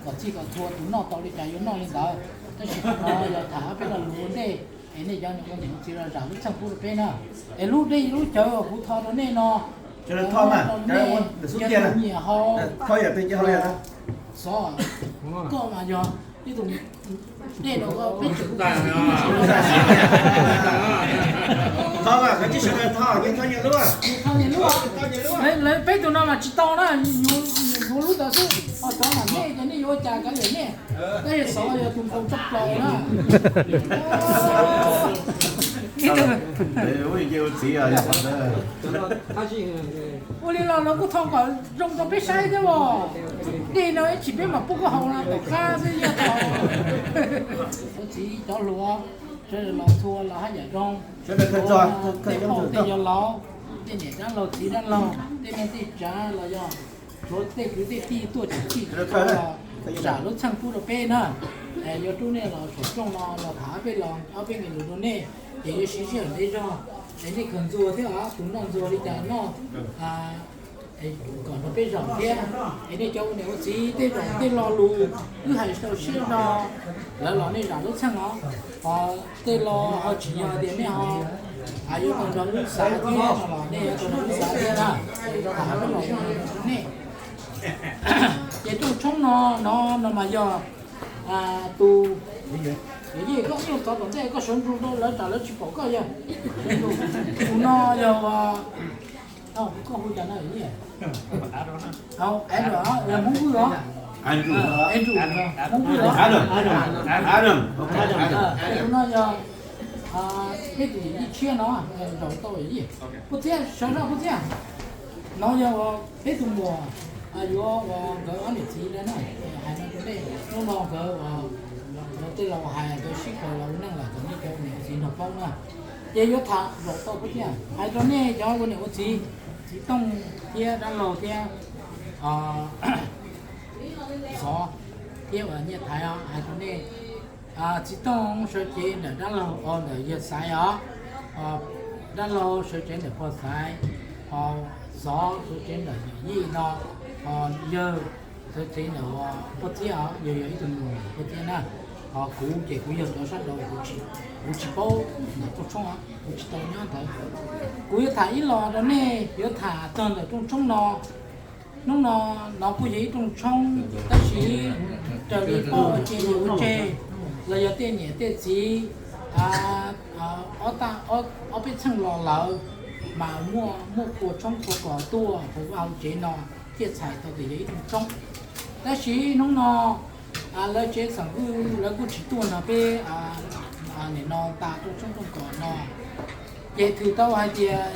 kom txij kom txhua tus noj tau li cas yuav noj li ntawd. Tab sis qhov no yog tham ob peb lo lus ua ntej, es nej cov niam ua niam ua txiv los zam lub txheej pub rau peb na. Es lub dej lub cawv uas kuv tho rau nej no, nej nyiam haus. Xov, koj mas yog ib tug dej no peb tseem tho, lawv peb tug no mas tsis tau na, yuav lub ntawd xwb, ho cov mas nej ces nej yuav ua cas kav liam nej. Tab sis xov yog tus nkaus tshaj plaws na. Ua li los lawv kuj tho kom zoo rau peb saib thiab os. Dej no ib chim peb mam pub koj haus no tom qab xwb yog thaum ua txiv cov hluas sawv daws los txhua los haj yam zoo, tej poj tej yawg laus, tej niam dab laug txiv dab laug, tej neej tej tsav los yog tshuav tej kwv tej tij tuaj tsim txij tsim txhua los zam lub txheej pub rau peb na. Yuav rub nej los saum rooj no los tham ob peb lo ob peb nqe lus rau nej, ces yuav siv sij hawm ntev zog, es nej khaws ntxuag thiab os, tus noj ntxuag li cas noj kom nrog peb zaum thiab. Es nej cov ua niam ua txiv tej zaum tej lo lus wb hais rau siab no, lawv los nej zam lub txheej os. Ho tej lo ho tsis yog tias nej ho yuav tau nrog wb xav thiab no los nej yuav tau nrog wb xav thiab na. Tham peb lo lus rau nej. Ces rooj tshoob no, no no mas yog tus, yog koj ib leeg txov tom ntej koj sawv ntsug rau lawv tsam lawv tsis pom koj yog. Tus no yog, koj hu cas no? Hmoob Vwj os, Hmoob Vwj os, Hmoob Vwj os. Tus no yog peb tus yawm yij tshiab no, zaum tau yawm yij. Puj Txhiab, sawv zog Puj Txhiab. No yog peb tus muam, yuav ua nkawd ob niam txiv lawm na. Hais no rau nej, hnub no nkawd, nkawd tej laus hais nkawd sib koom los ua neej lawm, kom nej cov ua niam ua txiv nrog paub na. Ces yuav tham zaum tau Puj Txhiab, hais rau nej cov ua niam ua txiv, txiv Tooj thiab dab laug thiab Xov thiab uas Nyiaj Thaiv os, hais rau nej, txiv Tooj sawv cev ntawm dab laug, ntawm yawg Xaiv os, dab laug sawv cev ntawm pog Xaiv, ho Xov sawv cev ntawm yawm yij no, ho yawg sawv cev ntawm Puj Txhiab os, yawg yog ib tug nus Puj Txhiab na. Ho kuv ces kuv yog cov sab nraud, kuv tsis paub ntawm rooj tshoob, kuv tsis tau nyob ntawd. Kuv yuav tham ib los rau nej, yuav tham txog ntawm rooj tshoob no. Hnub no, no kuj yog ib rooj tshoob, tab sis raws li poj ua tseg yawg ua tseg, los yog tej niam tej txiv, ob peb txheej los lawm, mas muaj, muaj qhua tshoob qhua kos tuaj hauv vaj hauv tsev no, thiaj txhais tau tias yog ib rooj tshoob. Tab sis hnub no lawv tsev xeem Vwj lawv kuj tsis tuaj nrog peb nim no tas rooj tshoob rooj kos no. Ces thwm tau hais tias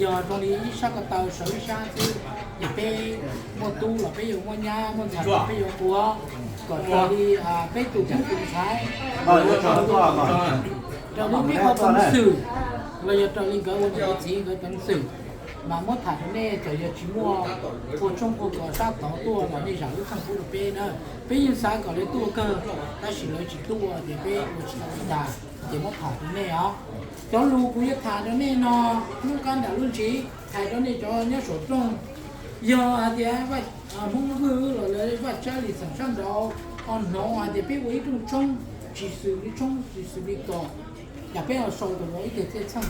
yog zoo li ib sab ko taw sawv ib sab xwb, ces peb muaj tub los peb yuav muab nyab, muaj ntxhais los peb yuav ua, kom raws li peb tus tub tus ntxhais, raws li peb qhov peev xwm, los yog raws li nkawd ua niam ua txiv nkawd peev xwm, mas muab tham rau nej. Txawm yog tsis muaj qhua tshoob qhua kos sab tod tuaj los nej zam lub txheej pub rau peb na. Peb yeej xav kom lawv tuaj kawg, tab sis lawv tsis tuaj ces peb ua tsis tau li cas, ces muab tham rau nej os. Cov lus kuv yuav tham rau nej no, hnub qab nram lub ntsis hais rau nej cov nyob saum rooj, yog hais tias Hmoob Vwj los lawv Vaj Tsab Lis xeem sab nraud ho hnov hais tias peb ua ib rooj tshoob tsis xws li tshoob tsis xws li kos, cas peb ho sau tus ua ib teg txhiaj txheej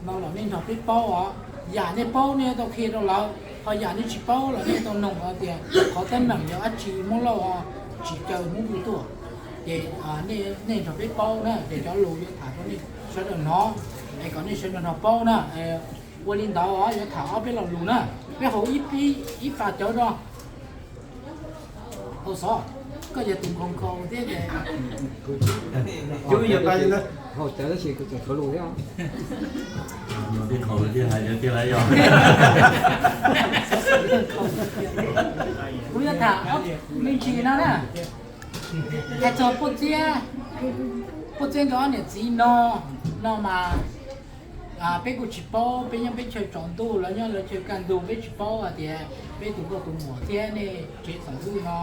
no los nej nrog peb paub os. Yam nej paub nej yuav tau qhia rau lawv, ho yam nej tsis paub los nej yuav tau noog hais tias qhov teeb meem yog dab tsi Hmoob Lauj ho tsis caw Hmoob Vwj tuaj. Ces nej nrog peb paub na, ces cov lus yuav tham rau nej sawv daws hnov, es kom nej sawv daws nrog paub na. Ua li ntawd yuav tham ob peb lo lus na, peb haus ib pas cawv rau. Haus Xov, koj yog tus nkhaus nkhaus thiab ces. Kuv yuav tham ob me ntsis no na. Hais txog Puj Txiab, Puj Txiab nkawd ob niam txiv no, no mas peb kuj tsis paub, peb nyob peb chaw tsaus ntuj, lawv nyob lawv chaw kaj ntug, peb tsis paub hais tias peb tus nkauj tus muam thiab nej tsev xeem Vwj no,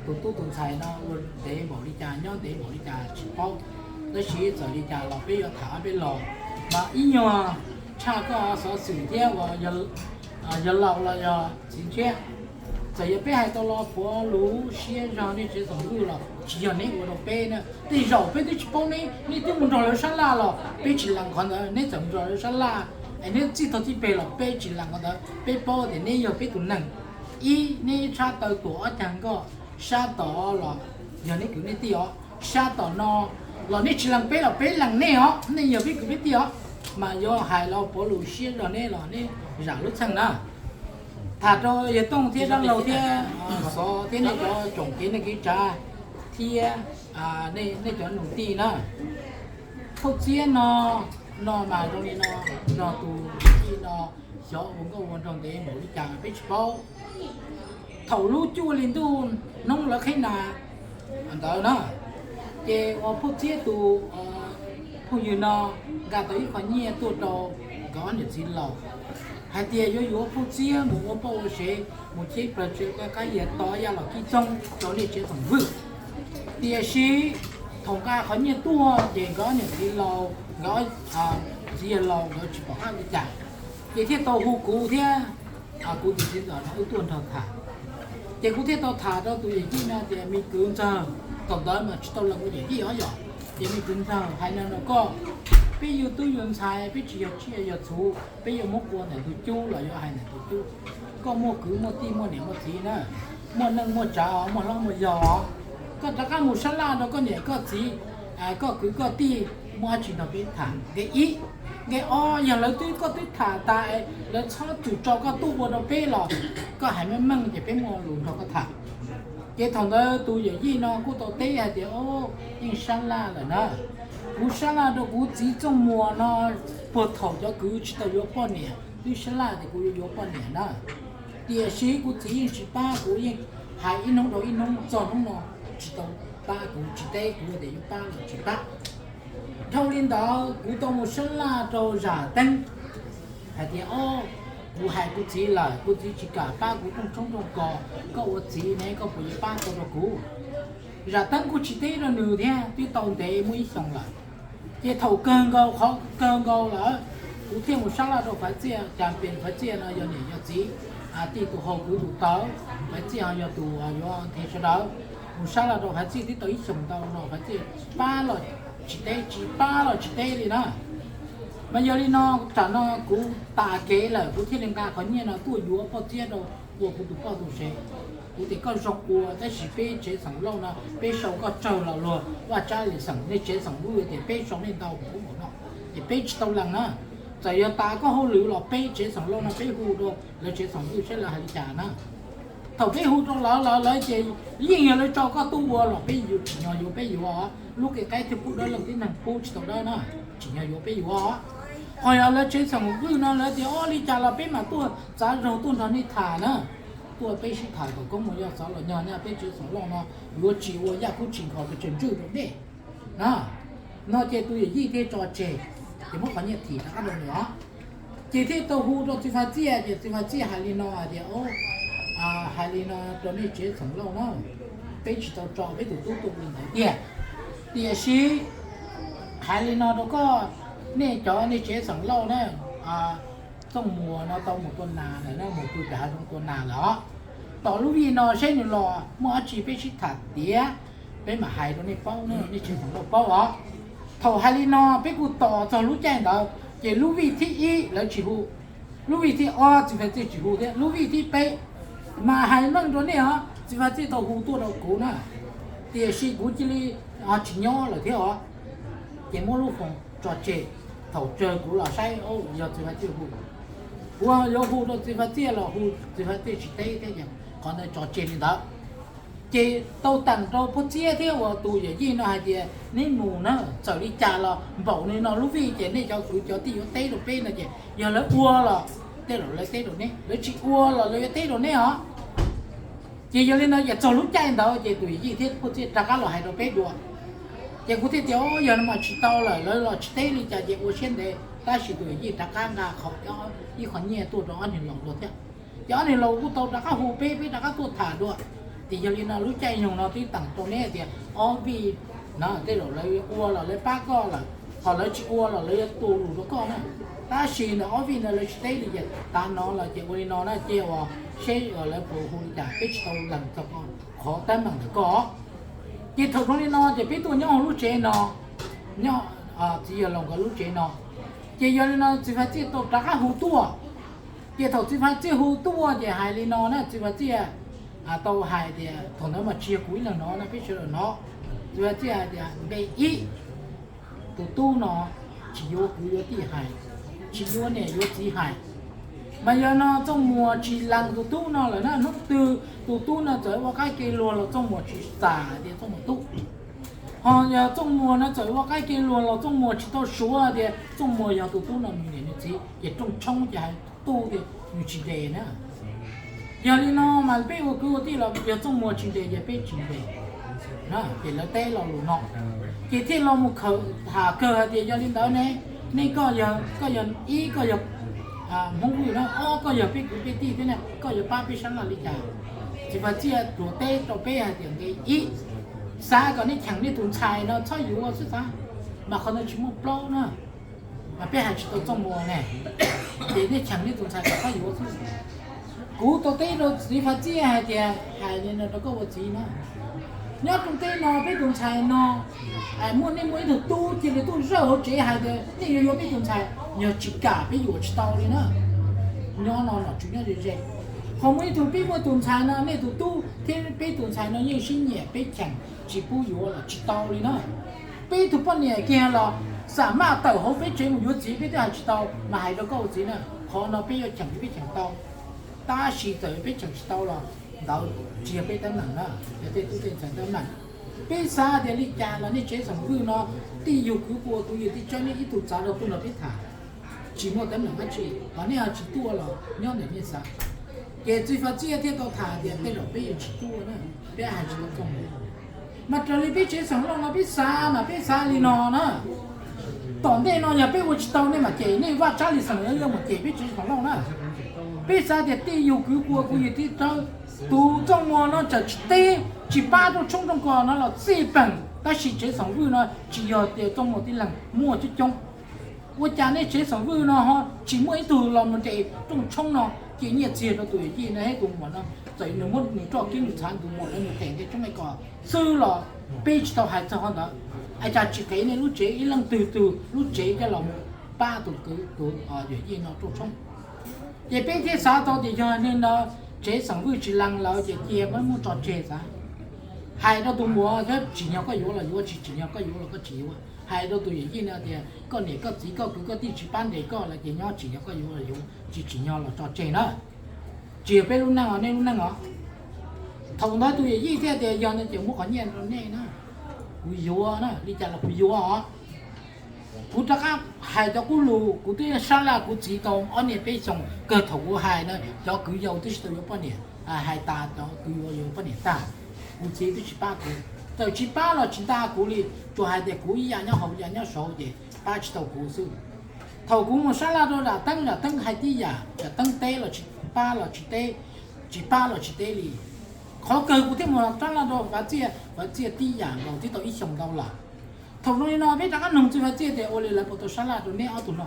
tus tub tus ntxhais no ua ntev npaum li cas, nyob ntev npaum li cas tsis paub. Tab sis txawm li cas los peb yuav tham ob peb los, mas ib nyuag tshaj koj xov xwm thiab uas yog laus los yog txiv ntshiab. Txawm yog peb hais tau los puav lus siab zog nej tsev txoom vwj los tsis yog neb ua rau peb na. Tej zaum peb twb tsis paub neb, neb twb mus nrog lawv sab laj los peb tsis lees qhov ntawd. Neb txawm mus nrog lawv sab laj es neb txij thaum tib peg los peb tsis lees qhov ntawd. Peb paub tias neb yog peb tus neeg. Ib, neb tshab taw tuam ob cag nkoj, sab tom los yog neb kwv neb tij os, sab tom no los neb tsis lees peb los peb lees nej os, nej yog peb kwv peb tij os. Mas yuav hais los puav lus siab zog neb los neb zam lub txheej na. Tham rau yawg Tooj thiab Dab Laug thiab Xov thiab nej cov tsoom kev neej kev tsav thiab nej cov nus tij na. Phauj Txiab no, no mas zoo li no, yog tus tij no xyov ua nkauj ua nraug ntev npaum li cas peb tsis paub. Thaum lub cuaj hli ntuj hnub lawv qhib nas ntawd na, ces ua Phauj Txiab tus phooj ywg no nqa tau ib qho nyiaj tuaj rau nkawd ob niam txiv laus hais tias yuav yuav Phauj Txiab mus ua poj ua sev, mus cheb plaws tsev, qab qab yias to yaj los kib txoob rau nej tsev txoom vwj. Tiam sis thaum nqa qhov nyiaj tuaj ces nkawd ob niam txiv laus, nkawd txiv yawg laus nkawd tsis pom qab ua li cas, ces thiaj tau hu kuv thiab kuv tus txiv ntxawm no wb tuaj nrog tham. Ces kuv thiaj tau tham rau tus yawm yij no tias, me kwv ntxawg, thaum ntawd mas tsis tau lees ua yawm yij os yom. Ces me kwv ntxawg, hais no rau koj, peb yug tub yug ntxhais peb tsis yog tsiaj yog txhu, peb yuav muab ua ntawm tus cub los yuav hais ntawm tus cub. Koj muaj kwv muaj tij muaj niam muaj txiv na, muaj neej muaj tsav, muaj hlob muaj yau os. Koj rov qab mus sab laj rau koj niam koj txiv, koj kwv koj tij, muaj dab tsi nrog peb tham. Nqe ib. Nqe ob, yog lawv twb, koj twb tham tas, lawv txhob txwm tso koj tuaj ua rau peb los koj hais meej meej ces peb muaj lus nrog koj tham. Ces thaum ntawd tus yawm yij no kuj tau teb hais tias, o, yeej sab laj lawm na. Kuv sab laj rau kuv txiv Txooj Muas no puag thaum cov kwv tsis tau yuav poj niam, twb sab laj tias kuv yuav yuav poj niam na. Tiam sis kuv txiv yeej tsis pab kuv, yeej hais ib hnub rau ib hnub, txog hnub no tsis tau pab kuv, tsis teb kuv tias yuav pab los tsis pab. Dhau li ntawd kuv tau mus sab laj rau Zam Teeb hais tias, o, kuv hais kuv txiv lawm, kuv txiv tsis kam pab kuv rooj tshoob rooj kos, koj ua txiv ne koj puas yuav pab tau rau kuv? Zam Teeb kuj tsis teb rau nws thiab, twb tau ntev muaj ib xyoos lawm. Ces thaum kawg nkaus, qhov kawg nkaus lawm, kuv thiaj mus sab laj rau Faiv Txiaj, cas pem Faiv Txiaj no yog niam yog txiv, tij tus hau kwv tus tawv, Faiv Txiaj yog tus yuav nthe sawv daws. Mus sab laj rau Faiv Txiaj twb tau ib xyoos ntau no, Faiv Txiaj pab los tsis teb, tsis pab los tsis teb li na. Mas yog li no, tam no kuv tas kev lawm, kuv thiaj li nqa qhov nyiaj no tuaj yuav Phauj Txiab rau ua kuv tus poj tus sev. Kuv tias koj zoo ua, tab sis peb tsev Xeem Lauj no peb sau koj tsawg los luag Vaj Tsab Lis Xeem, nej tsev Xeem Vwj tias peb sau nej ntau npaum ub npaum no, ces peb tsis tau lees na. Txawm yog tas koj hauj lwm los peb tsev Xeem Lauj no peb hu rau lawv tsev Xeem Vwj saib lawv hais li cas na. Thaum peb hu rau lawv, lawv, lawv ces yeej yog lawv tso koj tuaj ua los peb yuav, tsim nyog yuav peb yuav. Lub kev qaib thiaj pub dawb, leej tib neeg pub tsis tau dawb na, tsim nyog yuav peb yuav. Ho yog lawv tsev Xeem Vwj no lawv tias, o, li cas los peb mam tuaj txav zog tuaj nrog nej tham na. Tuaj peb sib tham kom koob mus yog xov los nyog na, peb tsev Xeem Lauj no yuav tsis ua yaj kub tsis nkhaus pes tsawg ntswj rau nej na. No ces tus yawm yij thiaj tso tseg, ces muab qhov nyiaj thim rov qab rau nws os. Ces thiaj tau hu rau txiv Faiv Txiaj, ces txiv Faiv Txiaj hais li no hais tias, o, hais li no rau nej tsev Xeem Lauj na, peb tsis tau tso peb tus tub tuaj li ntawd tiag. Tiam sis hais li no rau koj, nej cov nej tsev Xeem Lauj na, Txooj Muas no tau mus tua nas lawm na, mus pw pem hav zoov tua nas lawm os. Tos lub vij no seb nws los muaj dab tsi peb sib tham tiav, peb mam hais rau nej paub na, nej tsev Xeem Lauj paub os. Thaum hais li no peb kuj tos txog lub caij ntawd, ces lub vij thib ib lawv tsis hu, lub vij thib ob txiv Faiv Txiaj tsis hu thiab, lub vij thib peb mas hais meej rau nej os, txiv Faiv Txiaj tau hu tuaj rau kuv na, tiam sis kuv cia li tsis nyob lawm thiab os. Ces muab lub foos tso tseg, thaum tsawg kuv los saib yog txiv Faiv Txiaj hu. Kuv yuav hu rau txiv Faiv Txiaj los hu txiv Faiv Txiaj tsis teb thiab, qhov ntawd tso tseg li ntawd. Ces tau teem rau Phauj Txiab thiab uas tus yawm yij no hais tias, neb mus na, txawm li cas los npaum li no lub vij ces nej cov kwv cov tij yuav teb rau peb no ces yog lawv ua los tej zaum lawv teb rau neb, lawv tsis ua los lawv yuav teb rau neb os. Ces yog li no ces txog lub caij ntawd ces tus yawm yij thiab Phauj Txiaj rov qab los hais rau peb dua. Ces kuv thiaj tias, o, yog no mas tsis tau lawm, lawv los tsis teb li cas ces ua siab ntev, tab sis tus yawm yij rov qab nqa qhov, ib qho nyiaj tuaj rau ob niag laus dua thiab. Ces ob niag laus kuj tau rov qab hu peb, peb rov qab tuaj tham dua. Ces yog li no lub caij nyoog no twb teem rau neb tias ob vij no tej zaum lawv ua los lawv pab koj lawm, ho lawv tsis ua los lawv yuav tu lus rau koj na. Tab sis ntawm ob vij no lawv tsis teb li ces tav no los ces ua li no na, ces uas seb lawv puas hu li cas, peb tsis tau lees txog qhov teeb meem ntawm koj. Ces thaum zoo li no ces peb tuaj nyob hauv lub tsev no, nyob txiv yawg laus nkawd lub tsev no. Ces yog li no txiv Fas Txiaj tau rov qab hu tuaj. Ces thaum txiv Fas Txiaj hu tuaj ces hais li no na, txiv Fas Txiaj tau hais tias thaum ntawd mas tsis yog kuv ib leeg hnov no, peb sawv daws hnov. Txiv Fas Txiaj hais tias nqe ib, tus tub no tsis yuav kwv yuav tij hais, tsis yuav niam yuav txiv hais. Mas yog no Txooj Muas tsis lees tus tub no lawm na, hnub twg tus tub no txawm ua qaib ke luag los Txooj Muas tsis xam tias Txooj Muas tub. Ho yog Txooj Muas no txawm ua qaib ke luag los Txooj Muas tsis tau suav tias Txooj Muas yog tus tub no nws niam nws txiv, ces rooj tshoob ces hais tuj tias nws tsis ntes na. Yog li no mas peb ua kwv ua tij los yog Txooj Muas tsis ntes ces peb tsis ntes. Ces lawv teb lo lus no, ces thiaj los mus khawm tham kawg hais tias yog li ntawd ne, nej koj yog, koj yog ib, koj yog Hmoob Vwj na, ob, koj yog peb kwv peb tij thiab na, koj yuav pab peb sab laj li cas? Txiv Fas Txiaj tsuas teb rau peb hais tias nqe ib, xav kom nej cheem nej tus ntxhais no txhob yuav xwb xav, mas qhov ntawd tsis muaj plaub na. Mas peb hais tsis tau Txooj Muas ne, ces nej cheem nej tus ntxhais kom txhob yuav xwb. Kuv tau teb rau txiv Fas Txiaj hais tias, hais li no rau koj ua txiv na, nyob rooj teb no peb tus ntxhais no, muaj, nej muaj ib tug tub cia li tuaj zawj hauv tsev hais tias nej yuav yuav peb tus ntxhais, yog tsis kam peb yuav tsis tau li na. Nyob no nom tswv nyob ze ze, ho muaj ib tug, peb muaj tus ntxhais no, nej tus tub thiab peb tus ntxhais no yeej sib nyiam, peb cheem tsis pub yuav los tsis tau li na. Peb tug poj niam kiag los xam maj tawm hauv peb tsev mus yuav txiv peb twb hais tsis tau, mas hais rau koj ua txiv na, qhov no peb yuav cheem peb cheem tau, tab sis txawm peb cheem tsis tau los ntawd tsis yog peb teeb meem na, yog tej tub tej ntxhais teeb meem. Peb xav tias li cas los nej tsev xeem Vwj no, tij yug kwv qua kwv yug tij tsawb, nej ib tug txav rau tub nrog peb tham, tsis muaj teeb meem dab tsi, ho nej ho tsis tuaj los nyob ntawm nej xav. Ces txiv Fas Txiaj thiaj tau tham tias tej zaum peb yuav tsis tuaj na, peb hais tsis tau Txooj Muas. Mas raws li peb tsev xeem Lauj no peb xav mas peb xav li no na, tom ntej no yog peb ua tsis tau nej mam cem, nej vaj tsab li xeem Lauj yuav mus cem peb tsev xeem Lauj na. Peb xav tias tij yug kwv qua kwv yug tij tsawb, tus Txooj Muas no txawm tsis teb, tsis pab rooj tshoob rooj kos no los txij peem, tab sis tsev xeem Vwj no tsis yog tias Txooj Muas tib leeg, muaj coob coob. Ua cas nej tsev xeem Vwj no ho tsis muaj ib tug los mus nres rooj tshoob no, cia nyiaj txiag rau tus yawm yij no thiab tus muam no, txawm nws muab nws roj kiab nws txhav nws tus muam no nws tes nqe tshoob nqe kos xwb los peb tsis tau hais txog qhov ntawd. Ua cas tsis qev nej lub tsev ib leej twg tus lub tsev coj los mus pab tus kwv tus yawm yij no rooj tshoob? Ces peb thiaj xav tau tias yog li no tsev xeem Vwj tsis lees lawm ces cia peb muab tso tseg xav. Hais rau tus muam, tsim nyog koj yuav los yuav, tsis tsim nyog koj yuav los koj tsis yuav. Hais rau tus yawm yij no tias koj niam koj txiv koj kwv koj tij tsis pab ntes koj lawm ces nyob, tsim nyog koj yuav los yuav, tsis tsim nyog los tso tseg na. Tsis yog peb lub neej os, nej lub neej os. Thaum ntawd tus yawm yij thiaj tias yog no ces muab qhov nyiaj rau nej na, kuv yuav na, li cas los kuv yuav os. Kuv rov qab hais cov qub lus, kuv twb sab laj kuv txiv tau ob niag peb xyoos kawg thaum kuv hais na, cov kwv yau twb tsis tau yuav poj niam, hais tas cov kwv yau yuav poj niam tag, kuv txiv twb tsis pab kuv. Txawm tsis pab los tsis nta kuv li, tsuas hais tias kuv ib yam nyob hauv ib yam nyob saud ces pab tsis tau kuv xwb. Thaum kuv mus sab laj rau Zam Teeb, Zam Teeb hais tib yam, Zam Teeb teb los tsis pab los tsis teb, tsis pab los tsis teb li. Qhov kawg kuv thiaj mus sab laj rau Fav Txiaj, Fav Txiaj tib yam nkaus, twb tau ib xyoos ntau lawm. Thaum zoo li no peb rov qab nug txiv Fav Txiaj tias ua li lawv puas tau sab laj rau neb ob tug no?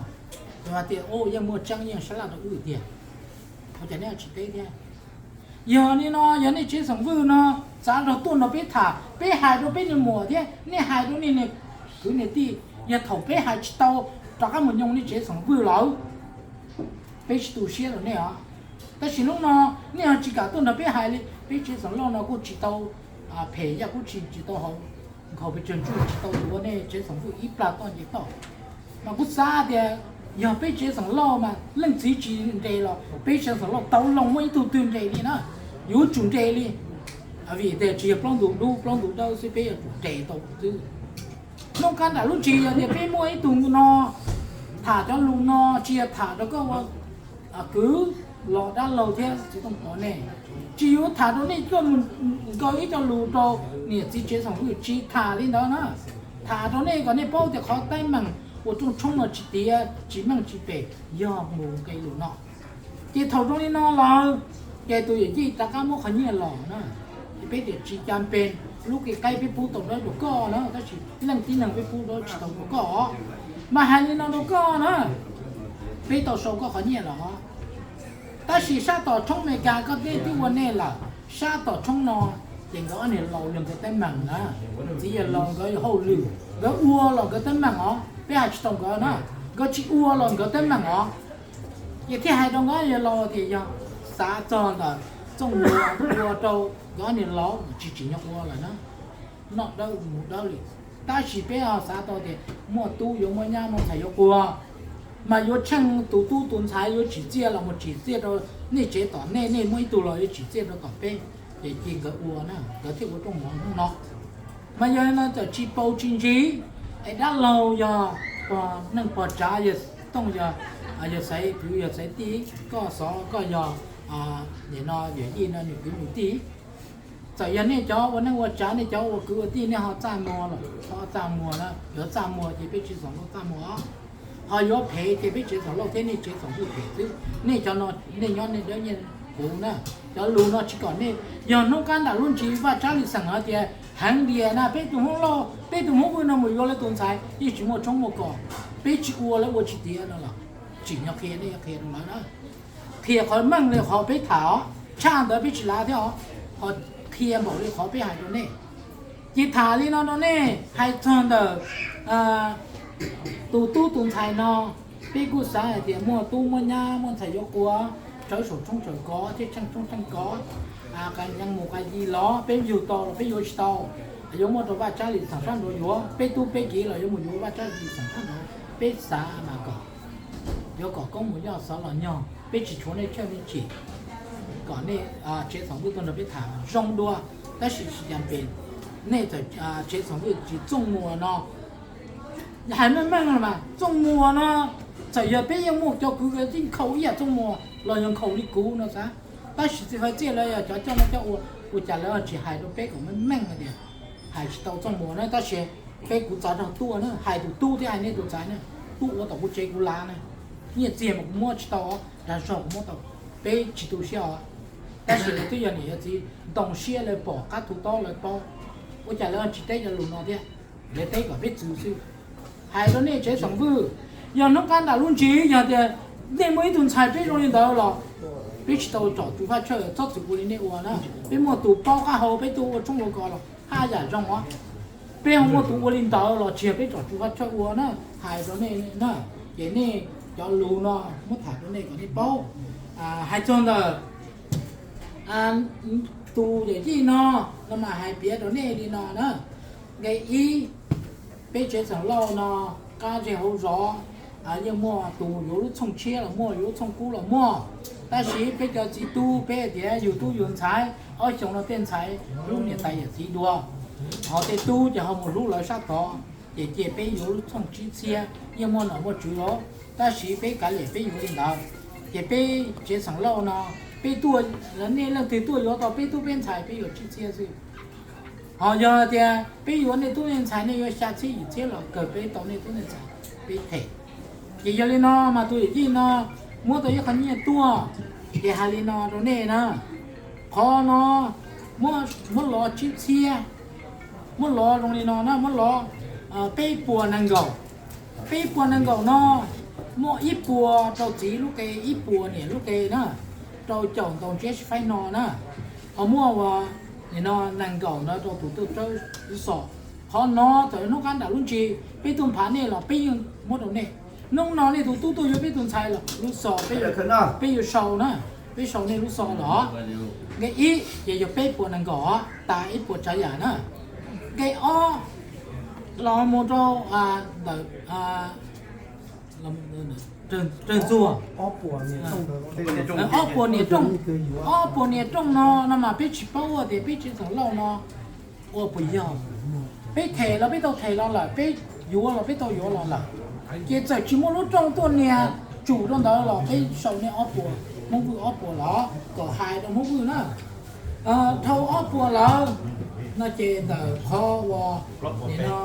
Txiv Fav Txiaj tias, o, yeej muaj tseeb, yeej sab laj rau wb tiag. Ua cas neb tsis teb thiab? Yog li no, yog nej tsev xeem Vwj no txav zog tuaj nrog peb tham, peb hais rau peb niag muam thiab nej hais rau nej niag kwv niag tij, yog thaum peb hais tsis tau rov qab mus nyoo nej tsev xeem Vwj lawm, peb tsis tu siab rau nej os. Tab sis hnub no nej ho tsis kam tuaj nrog peb hais li, peb tsev xeem Lauj no kuj tsis tau phem, yaj kuj tsis, tsis tau hauv, nkhaus pes tsawg ntsuj, tsis tau tuav nej tsev xeem Vwj ib plag toj nce toj. Mas kuv xav tias yog peb tsev xeem Lauj mas leej txiv tsis nres los peb tsev xeem Lauj tau loo muaj ib tug twg nres li na. Yuav tsum nres li, vim tias tsis yog plaub ntug dub plaub ntug dawb xwb, peb yuav tsum nres tau xwb. Noj qab nram lub tsev yog tias peb muaj ib tug no tham cov lus no tsis yog tham rau koj ua kwv los dab laug thiab txiv Tooj Pov nej, tsis yuav tham rau nej tuaj mus nkaw ib co lus rau niam txiv tsev xeem Vwj, tsis tham li ntawd na. Tham rau nej kom nej paub tias qhov teeb meem uas rooj tshoob no tsis tiav tsis meej tsis pem yog mus nqe lus no. Ces thaum zoo li no lawm, ces tus yawm yij rov qab muab qhov nyiaj los na. Ces peb tias tsis cas pes, lub kev qaib peb pub tau dawb rau koj na, tab sis leej tib neeg peb pub dawb tsis tau rau koj. Mas hais li no rau koj na, peb tau sau koj qhov nyiaj los. Tab sis sab tom tshoob Amelikas koj teb twb ua nej lawm, sab tom tshoob no ces nkawd ob niag laus los nkawd teeb meem na, txiv yawg laus nkawd hauj lwm, nkawd ua los nkawd teeb meem os, peb hais tsis tau nkawd na, nkawd tsis ua los nkawd teeb meem os. Ces thiaj hais rau nkawd yawg laus tias yog xav txog ntawm Txooj Muas ua rau nkawd ob niag laus tsis tsim nyog ua lawm na, noj dawb mus dawb li. Tab sis peb ho xav tau tias muaj tub yuav muaj nyab muaj ntxhais yuav quas, mas yuav tsheej tus tub tus ntxhais yuav tsim txiaj los mus tsim txiaj rau nej tsev tom nej, nej muaj ib tug los yuav tsim txiaj rau tom peb. Ces cia nkawd ua na, nkawd thiaj ua rooj mov hnub no. Mas yog li no txawm tsis paus tsis ntsis, es dab laug yog pog neej pog tsav, yawg Tooj yog, yawg Xaiv kwv yawg Xaiv tij, koj xov koj yog, nim no yawm yij no nws kwv nws tij. Txawm yog nej cov ua neej ua tsav, nej cov ua kwv ua tij, nej ho txaj muag los ho txaj muag na, yuav txaj muag ces peb tsev Txoom Lauj txaj muag os. Ho yuav phem ces peb tsev Txoom Lauj thiab nej tsev Txoom Vwj phem xwb. Nej cov no nej nyob nej dawb nyiaj kuv na. Cov lus no tsis kom nej, yog hnub qab nram lub ntsis Vaj Tsab Lis Xeem hais tias heev diam na, peb tus Hmoob Lauj, peb tus Hmoob Vwj no mus yuav lawv tus ntxhais yeej tsis muaj tshoob muaj kos, peb tsis ua lawv ua tsis tiav no los tsim nyog qhia nej yuav qhia rau lawv na. Qhia qhov meej li qhov peb tham os, tshaj ntawd peb tsis lav thiab os, ho qhia npaum li qhov peb hais rau nej. Ces tham li no rau nej, hais txog ntawm tus tub tus ntxhais no, peb kuj xav hais tias muaj tub muaj nyab muaj ntxhais yuav quas, tsawv saum tshoob saum kos thiab tsheej tshoob tsheej kos, qas yeej mus qas yi los peb yug tau los peb yuav tsis tau, yuav muab rau Vaj Tsab Lis Xeem sab nraud yuav, peb tub peb kiv los yuav mus yuav Vaj Tsab Lis Xeem sab nraud, peb xav mas kom yuav kom koob mus yoj xov los nyog, peb tsis tshuav nej tsheej nej chim, kom nej tsev Txoom Vwj tuaj nrog peb tham zoo dua. Tab sis tsis cas pem, nej txawm tsev Txoom Vwj tsis, Txooj Muas no, hais meej meej los mas Txooj Muas no, txawm yog peb yeej muaj cov kwv tij nkhaus ib yam Txooj Muas los yog nkhaus li kuv no xav, tab sis txiv fais txiaj lawv yog cov coj noj coj ua, ua cas lawv tsis hais rau peb kom meej meej hais tias hais tsis tau Txooj Muas na, tab sis peb kuv txav zog tuaj na, hais tus tub thiab hais nej tus ntxhais na, tuaj ua tom kuv tsev kuv lav na, nyiaj txiag mas kuv muab tsis tau, dag zog kuv muab tau, peb tsis tu siab os. Tab sis lawv twb yog niam yog txiv ntoo siab lawv pom qab tu tob lawv paub, ua cas lawv tsis teb cov lus no thiab, lawv teb kom peb txwv xwb. Hais rau nej tsev Txoom Vwj, yog hnub qab nram lub ntsis yog tias nej muaj ib tug ntxhais peb zoo li ntawd los peb tsis tau tsom tswv faj tshawj, txhob txwm ua li nej ua na. Peb muaj tus paub qab hau peb tuaj ua tshoob ua kos los haj yam zoo os. Peb ho muaj tus ua li ntawd los tsis yog peb tsom tswv faj tshawj ua na, hais rau nej na. Ces nej cov lus no muab tham rau nej kom nej paub. Hais txog ntawm tus yawm yij no, no mas hais piav rau nej li no na. Nqe ib, peb tsev Txoom Lauj no, qab zej hauv zos yeej muaj tus yuav lub txhooj tshiab los muaj, yuav lub txhooj kub los muaj. Tab sis peb cov txiv tub peb tias yug tub yug ntxhais, ob xyoo no tej ntxhais hlub niam tais yawm txiv dua, ho tej tub ces ho mus hlub lawv sab tod, ces cia peb yuav lub txhooj tsib txhiab, yeej muaj nom muaj tswv los, tab sis peb kav liam peb yuav li ntawd. Ces peb tsev Txoom Lauj no, peb tuaj, nej leej twg tuaj yuav tau peb tub peb ntxhais peb yuav tsib txhiab xwb. Ho yog tias peb yuav nej tub nej ntxhais nej yuav xya txhiab yim txhiab los kawg peb tau nej tub nej ntxhais peb them. Ces yog li no mas tus yawm yij no muab tau ib qho nyiaj tuaj, ces hais li no rau nej na, qhov no muab lov tsib txhiab, muab lov zoo li no na, muab lov peb puas nees nkaum. Peb puas nees nkaum no muaj ib puas rau txiv lub qe, ib puas niam lub qe na, rau caum ntaus ntsiab sib faib no na. Ho muaj ua, nim no nees nkaum ntawd rau tus tuaj tsawb lub xos. Qhov no txawm hnub qab nram lub ntsis peb tuaj nphav nej los peb yeej muab rau nej. Hnub no nej tus tub tuaj yuav peb tus ntxhais los lub xos peb yuav sau na, peb sau nej lub xos los. Nqe ib ces yog peb puas nees nkaum, tas ib puas tsav yam na. Nqe ob los mus rau ntawm Rawg Ntxuag, ob puas niam rooj, ob puas niam rooj no, no mas peb tsis paub ua tias peb tsev Txoom Lauj no ua puas yog. Peb them los peb tau them los lawm, peb yuav los peb tau yuav los lawm. Ces txawm tsis muaj lub rooj tuaj nias tsum rau ntawd los peb sau nej ob puas, Hmoob Vwj ob puas los kom hais rau Hmoob Vwj na. Dhau ob puas lawm no ces ntawm qhov uas nim no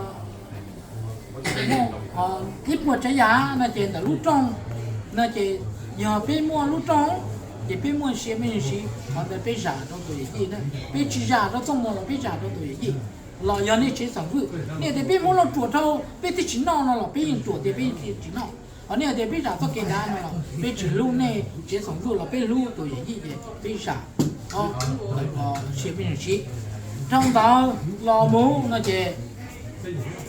ib puas tsav yam no ces ntawm lub rooj no ces yog peb muaj lub rooj ces peb muaj sia me siv qhov ntawd peb zam rau tus yawm yij na, peb tsis zam rau Txooj Muas los peb zam rau tus yawm yij. Los yog nej tsev Txoom Vwj nej tias peb Hmoob Lauj ruam dhau peb thiaj tsis noj no los peb yeej ruam tias peb yeej tsis noj. Ho nej tias peb zam txoj kev dav no los peb tsis hlub nej tsev xeem Vwj los peb hlub tus yawm yij ces peb zam ob ntawm sia peb yeej siv. Dhau ntawd los mus no ces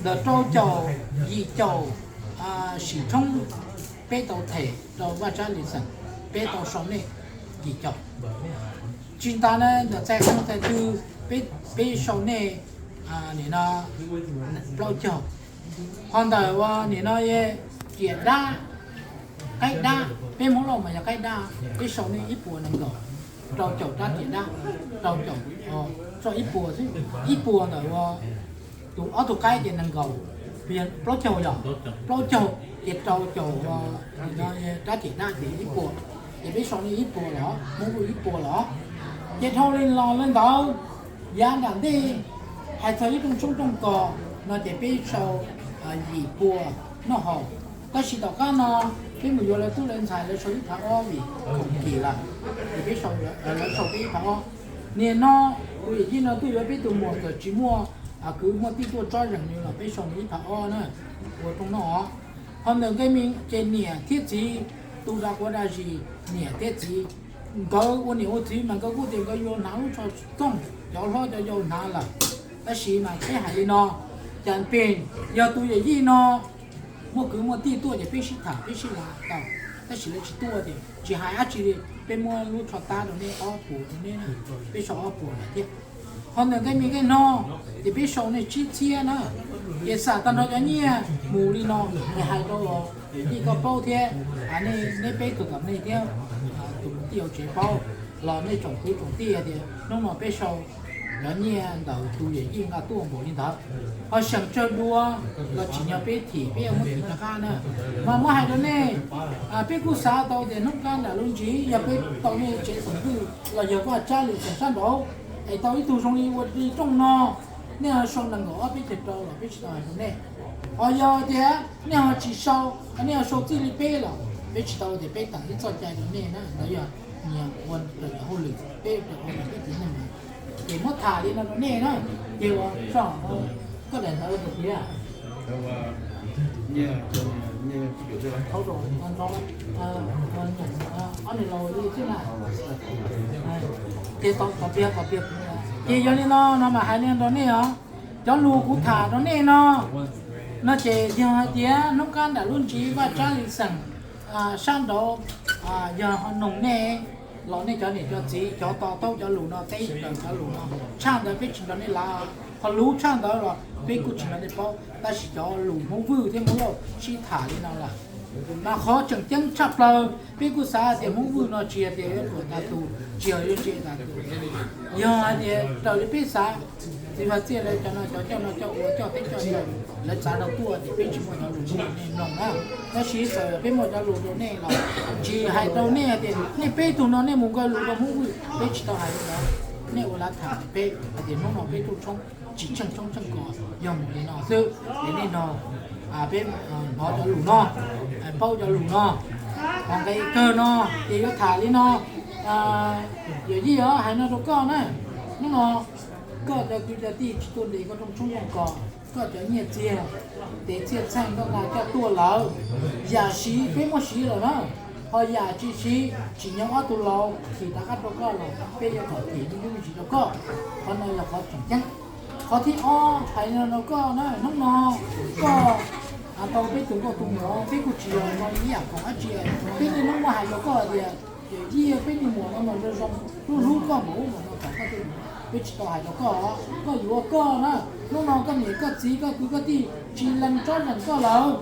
ntawm rau caum yim caum sim tshoob peb tau them rau Vaj Tsab Lis Xeem, peb tau sau nej yim caum. Tsis tas na ntawm txais qee txais twg peb sau nej nim no plaub caug. Ho ntawm ua nim no riam dab, qaib dab, peb Hmoob Lauj mas yog qaib dab, peb sau nej ib puas nees nkaum, rau caum rab riam dab, rau caum, tso ib puas xwb, ib puas ntawm ua tus ob tug qaib ces nees nkaum, plaub caug yom, plaub caug ces rau caum rab riam dab ces ib puas, ces peb sau nej ib puas los, Hmoob Lauj ib puas los. Ces dhau li los li ntawd, yav nram ntej hais txog ib rooj tshoob rooj kos no ces peb sau yim puas noj haus. Tab sis tom qab no peb mus yuav lawv tub lawv ntxhais lawv sau ib phav ob vim khoom kim lawm, ces peb, lawv sau peb ib phav ob. Nim no tus yawm yij no tuaj yuav peb tus muam txawm tsis muaj kwv muaj tij tuaj tsob zeem nws los peb sau nws ib phav ob na, ua rooj noj. Ho ntawm nqe me ces niam thiab txiv, tus dag quav dag zis niam thiab txiv, nkawd ua niam ua txiv mas nkawd kuj tias nkawd yuav hnav lub tsho tooj, cov hlob cov yau hnav lawm. Tab sis mas peb hais li no, cas pes yog tus yawm yij no muaj kwv muaj tij tuaj ces peb sib tham peb sib lav tau, tab sis lawv tsis tuaj ces tsis hais dab tsi li, peb muab lub tsho tab rau nej ob puas rau nej, peb sau ob puas lawm thiab. Ho ntawm nqe me nqe no ces peb sau nej tsib txhiab na, ces xam tag nrho cov nyiaj mus li no, ces hais rau yawm yij koj paub thiab, nej peb tug tom nej thiab tus kwv tij hauv tsev paub, los nej tsoom kwv tsoom tij tias hnub no peb sau cov nyiaj ntawm tus yawm yij nqa tuaj npaum li ntawd. Ho seem tsawg dua los tsim nyog peb thim peb yuav muab thim rov qab na. Mas muab hais rau nej, peb kuj xav tau tias hnub qab nram lub ntsis yog peb tau nej tsev xeem Vwj los yog Vaj Tsab Lis Xeem sab nraud es tau ib tug zoo li ua li rooj no, nej ho sau nees nkaum ob peb caug rau los peb tsis tau hais rau nej. Ho yog tias nej ho tsis sau, nej ho sau txij li peb los peb tsis tau tias peb teem ib txoj cai rau nej na, ntawd yog nyias ua raws hauj lwm, peb raws ua raws peb tiv neej na. Ces muab tham li no rau nej na, ces ua so, koj daim ntawv tias ob nws laus li xwb na. Ces tom pliag tom pliag, ces yog li no no mas hais li rau nej os, cov lus kuv tham rau nej no, no ces yog hais tias hnub qab nram lub ntsis Vaj Tsab Lis Xeem sab nraud yog ho noog nej los nej cov niam cov txiv cov to taub cov lus no teb raws cov lus no, tshaj ntawd peb tsis nrog nej lav, ho luv tshaj ntawd los peb kuj tsis nrog nej paub, tab sis cov lus Hmoob Vwj thiab Hmoob Lauj sib tham li no lawm. Mas qhov tseem ceeb tshaj plaws peb kuj xav tias Hmoob Vwj no tsis yog tias yuav tuam tas tus, tsis yog yuav tse tas tus. Yog hais tias raws li peb xav, txiv Vaj Txiaj lawv cov no cov coj noj coj ua coj teb coj chaw, lawv txav rau tuaj ces peb tsis muaj cov lus rau nej mloog na. Tab sis txawm peb muaj cov lus rau nej los tsis hais rau nej tias nej peb tug no nej mus nkaw lus rau Hmoob Vwj, peb tsis tau hais li ntawd. Nej ua lav tham peb hais tias hnub no peb tuaj tshoob tsis tsheej tshoob tsheej kos yog mus li no xwb, ces nej nrog peb hnov cov lus no, paub cov lus no. Ho nqe kawg no ces yuav tham li no, yawm yij os, hais no rau koj na, hnub no koj cov kwv cov tij tsis tuaj ntes koj rooj tshoob rooj kos, koj cov nyiaj txiag, tes txiaj txheej koj nqa coj tuaj lawm, yam siv peb muab siv lawm na, ho yam tsis siv tsim nyog ob tug laus thim rov qab rau koj los peb yuav kom thim me ntsis rau koj. Qhov no yog qhov tseem ceeb. Qhov thib ob hais no rau koj na, hnub no koj tau peb tus nkauj tus muam, peb kuj tsis yog ua ib yam khoom dab tsi, peb niaj hnub muab hais rau koj tias yawm yij, peb niag muam no mas zoo zoo, hlub hlub koj npaum ub npaum no, txawm koj tej, peb tsis tau hais rau koj, koj yuav koj na. Hnub no koj niam koj txiv koj kwv koj tij tsis lees tsob zeem koj lawm.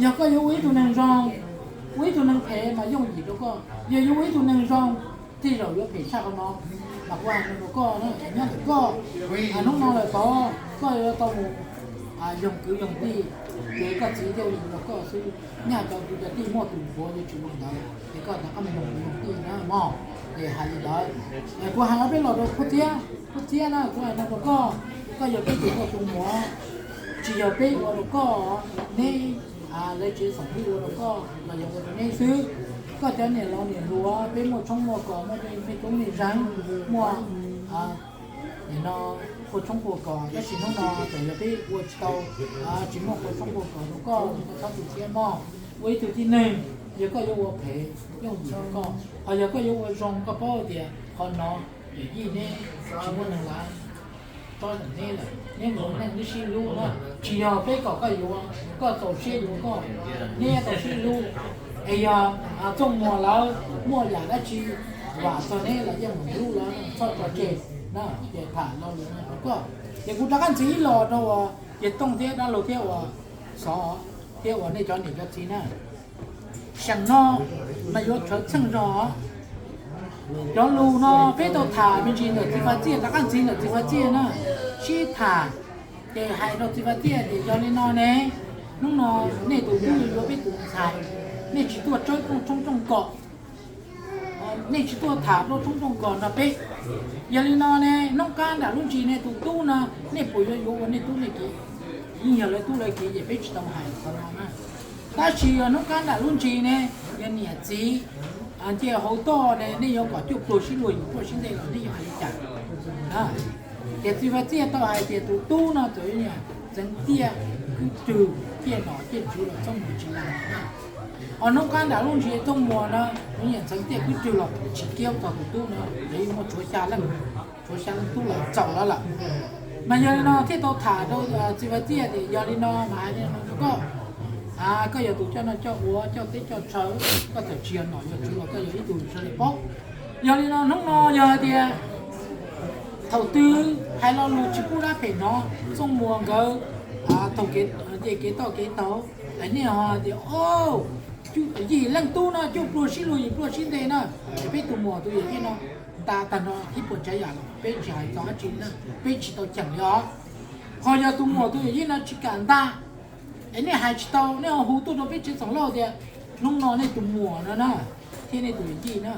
Yog koj yuav ua ib tug neeg zoo, ua ib tug neeg phem mas yooj yim rau koj, yog yuav ua ib tug neeg zoo, tej zaum yuav phem tshaj qhov no. Mas kuv hais no rau koj na, nyob ntawm koj, hnub no lawm tod koj yuav tau mus yoog kwv yoog tij, ces koj txiv thiaj li los koj xwb. Nyaj cov kwv cov tij muaj tus npuav yuav tsis ua li ntawd, ces koj rov qab mus yoog kwv yoog tij na mog. Ces hais li ntawd, kuv hais ob peb los rau Phub Txhiab, Phub Txhiab na, kuv hais no rau koj, koj yog peb tus nkauj tus muam, tsis yog peb ua rau koj, neb lawv tsev xeem Vwj ua rau koj los yog ua rau neb xwb. Koj cov niam laus niam hluas, peb muaj tshoob muaj kos, muaj me tub me zeeg, muaj nim no qhua tshoob qhua kos, tab sis hnub no txawm yog peb ua tsis tau, tsis muaj qhua tshoob qhua kos rau koj, koj txhob tu siab mog. Ua ib tug tib neeg, yog koj yuav ua phem, yooj yim rau koj, ho yog koj yuav ua zoo, koj paub tias qhov no yawm yij neb tsis muaj neeg lav tsob ntawm neb lawm, neb mus ua neej neb sib hlub na. Tsis yog peb kom koj yuav, koj txaus siab yuav koj, neb txaus siab hlub. Es yog Txooj Muas lawv muaj yam dab tsi vam txog neb los yeej mus hlub lawv, txhob tso tseg na. Ces tham lo lus no rau koj, ces kuv rov qab ntxiv ib los rau uas Yawg Tooj thiab dab laug thiab uas Xov thiab uas nej cov niam cov txiv na. Seem no mas yuav tshawv txheej zog. Cov lus no peb tau tham me ntsis ntawm txiv Fas Txiaj, rov qab ntxiv ntawm txiv Fas Txiaj na, sib tham. Ces hais rau txiv Fas Txiaj tias yog li no ne, hnub no nej tus tub yuav peb tus ntxhais, nej tsis tuaj tshawb rooj tshoob rooj kos, nej tsis tuaj tham rooj tshoob rooj kos nrog peb. Yog li no ne, hnub qab nram lub ntsis ne tus tub no, nej puas yuav yuav ua nej tub nej kiv? Yeej yog lawv tub lawv kiv ces peb tsis tau hais qhov no na. Tab sis yog hnub qab nram lub ntsis ne, yog niam txiv nce hauv toj ne, nej yuav kom cuaj pluag sib luag yim pluag sib nte los nej yuav hais li cas? Ces txiv Fas Txiaj tau hais tias tus tub no txawm yuav niam ntxeev tiaj kwb rwg, tiaj nom tiaj tswv los Txooj Muas tsis lav na. Ho hnub qab nram lub ntsis Txooj Muas no yuav niam ntxeev tiaj kwb rwg los tsis kiab txog tus tub no, lawv yeej muaj tshuav xya leej, tshuav xya leej tub los txaus lawm lawm. Mas yog li no thiaj tau tham rau txiv Fas Txiaj tias yog li no mas hais li no rau koj, koj yog tus coj noj coj ua coj teb coj chaw, koj txawm tsis yog nom yog tswv los koj yog ib tug sawv daws paub. Yog li no hnub no yog hais tias thaum twg hais lo lus tsis pub dab phem hnov, Txooj Muas nkawd thaum kev nce kev toj kev taug, nej ho tias yim leej tub no cuaj pluag sib luag yim pluag sib nte na, es peb tus muam tus yawm yij no nta tag nrho ib puas tsav yam los peb tsis hais txog dab tsi na, peb tsis tau cheem li os. Ho yog tus muam tus yawm yij no tsis kam nta, es nej hais tsis tau, nej ho hu tuaj rau peb tsev Txoov Lauj tias hnub no nej tus muam no na, thiab nej tus yawm yij na,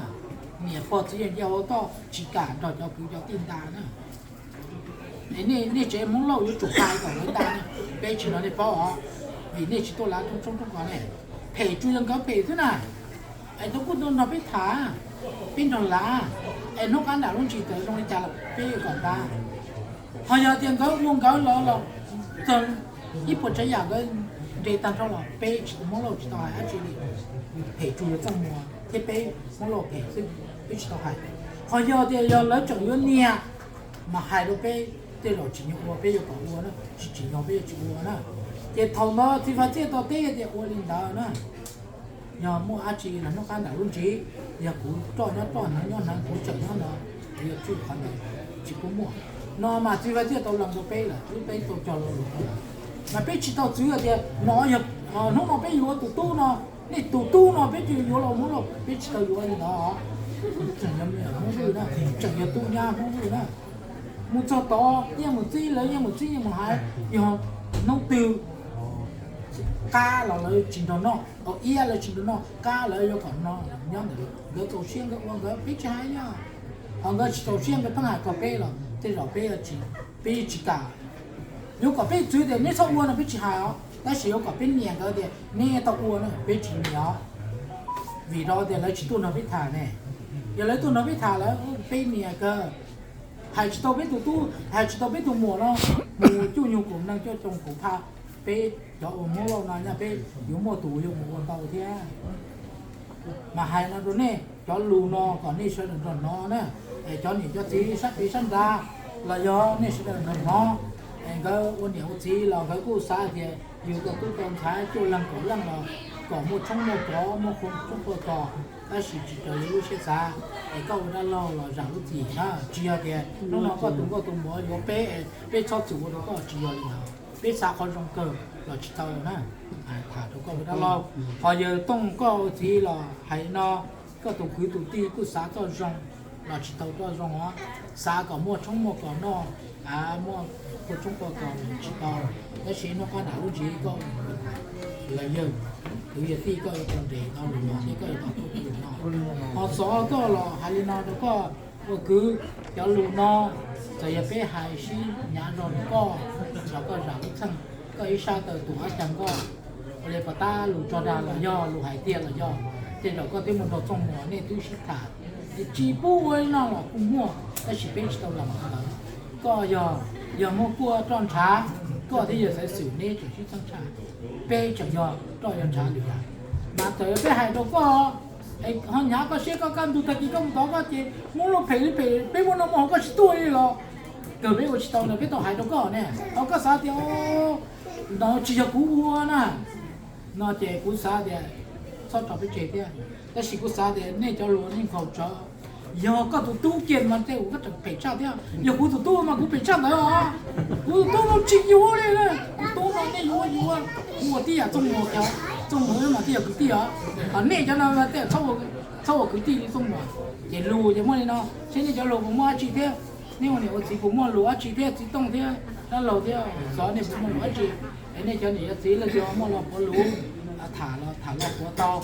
niam pog txiv yawg nce hauv toj tsis kam nrog cov kwv cov tij nta na. Es nej tsev Hmoob Lauj yuav tsum hais kom lawv nta na, peb tsis nrog nej paub os, vim nej tsis tuaj lav rooj tshoob rooj kos ne. Phem tsuas yog nkawd phem xwb na. Es tau kuj tuaj nrog peb tham, peb nrog lav, es hnub qab nram lub ntsis txawm zoo li cas los peb yuav kom nta. Ho yog tias nkawd ua nkawd los los txog ib puas tsav yam nkawd nres tag nrho los peb tsis, Hmoob Lauj tsis tau hais dab tsi li. Phem tsuas yog Txooj Muas thiab peb Hmoob Lauj phem xwb, peb tsis tau hais. Ho yog tias yog lawv tseem yuav nias mas hais rau peb, tej zaum tsim nyog ua peb yuav kom ua na, tsis tsim nyog peb yuav tsis ua na. Ces thaum ntawd txiv Fas Txiaj tau teb tias ua li ntawd na, yog muaj dab tsi los hnub qab nram lub ntsis, yog kuv roj nyob roj, hneev nyob hneev, kuv tseem nyob no, kuv yuav tswj qhov ntawd, tsis pub muaj. No mas txiv Fas Txiaj tau lees rau peb lawm, wb peb tau cog lo lus no lawm. Mas peb tsis tau txwv tias no yog hnub no peb yuav tus tub no, nej tus tub no peb tsis yuav los Hmoob Lauj, peb tsis tau yuav li ntawd. Tseem yog me nyuam Hmoob Vwj na, tseem yog tub nyab Hmoob Vwj na. Mus txog tod yeej mus txib, lawv yeej mus txib yeej mus hais, yog hnub twg qab los lawv tsis nrog noj, thaum iab lawv tsis nrog noj, qab lawv yuav kom noj nyob ntawd, nkawd txaus siab nkawd ua nkawd, peb tsis hais yog. Ho nkawd tsis txaus siab nkawd pheej hais txog peb los tej zaum peb, peb tsis kam. Yuav kom peb txwv tias neb txhob ua no peb tsis hais os, tab sis yuav kom peb nyiam nkawd tias neb tau ua na peb tsis nyiam os. Vim rau tias lawv tsis tuaj nrog peb tham ne. Yog lawv tuaj nrog peb tham lawm peb nyiam kawg. Hais tsis tau peb tus tub, hais tsis tau peb tus muam no, mus cuaj nyuag kaum neeg cuaj caum kaum phaj, peb cov uas Hmoob Lauj no nyaj peb yuav muaj tus yuav mus ua tau thiab. Mas hais no rau nej, cov lus no kom nej sawv daws nrog hnov na. Es cov niam cov txiv sab pem sab nrad los yog nej sawv daws nrog hnov. Es nkawd ua niam ua txiv los nkawd kuj xav tias yus tau tub tau ntxhais cuaj leeg kaum leej los kom muaj tshoob muaj kos, muaj qhua tshoob qhua kos, tab sis tsis raws li lub siab xav. Es koj ua dab laug los zam lub txim na, tsis yog tias hnub no koj tus nkauj tus muam yuav peb, peb txhob txwm ua rau koj, tsis yog li ntawd. Peb xav qhov zoo kawg los tsis tau na. Tham rau koj ua dab laug, qhov yawg Tooj koj ua txiv los hais no, koj tus kwv tus tij kuj xav txoj zoo los tsis tau txoj zoo os. Xav kom muaj tshoob muaj kos noj, muaj qhua tshoob qhua kos los tsis tau. Tab sis hnub qab nram lub ntsis koj lawv yawg, kwv yawg tij koj yuav tau nres tau lus no thiab koj yuav tau tub tau no. Ho Xov koj los hais li no rau koj ua kwv, cov lus no txawm yog peb hais sib hnyav zog rau koj los koj zam lub txim, koj ib sab taw tus ab cag nkoj, ua li pov tab lus tso dag los yog lus hais tiag los yog, tej zaum koj twb mus nrog Txooj Muas nej twb sib tham, tsis pub ua li no los kuj muaj, tab sis peb tsis tau los ntawd. Koj yog, yog muaj kuaj roj ntshav, koj thiab yawg Xaiv Xwm neb tseem sib txeeb tshaj, peb tseem yog roj yog ntshav lwm yam. Txawm peb hais rau koj, ho hnyav koj siab koj kaj ntug tag kis koj mus tod koj ces muab luag phem li phem, peb muaj noj muaj haus koj tsis tuaj li los kawg peb ua tsis tau ntawd peb tau hais rau koj ne. Ho koj xav tias no tsis yog kuv ua na, no ces kuv xav tias txhob tso peb tseg thiab. Tab sis kuv xav tias nej cov hluas nej nkhaus tsawv, yog koj tus tub kiag mas tej zaum koj tseem phem tshaj thiab, yog kuv tus tub mas kuv phem tshaj ntawd os. Kuv tus tub no tsis yuav li, kuv tub no nej yuav yuav, kuv ua tib yam Txooj Muas, Txooj Muas mas twb yog kwv tij os, ho nej cov no tej zaum txhob ua kwv tij li Txooj Muas. Ces lus ces muaj li no, seb nej cov hluas puas muaj dab tsi thiab, nej ua niam ua txiv puas muaj lus dab tsi thiab, txiv Tooj thiab dab laug thiab xov nej puas muaj lus dab tsi, es nej cov niam cov txiv leej twg muaj lo puav lus tham los tham los puav tau.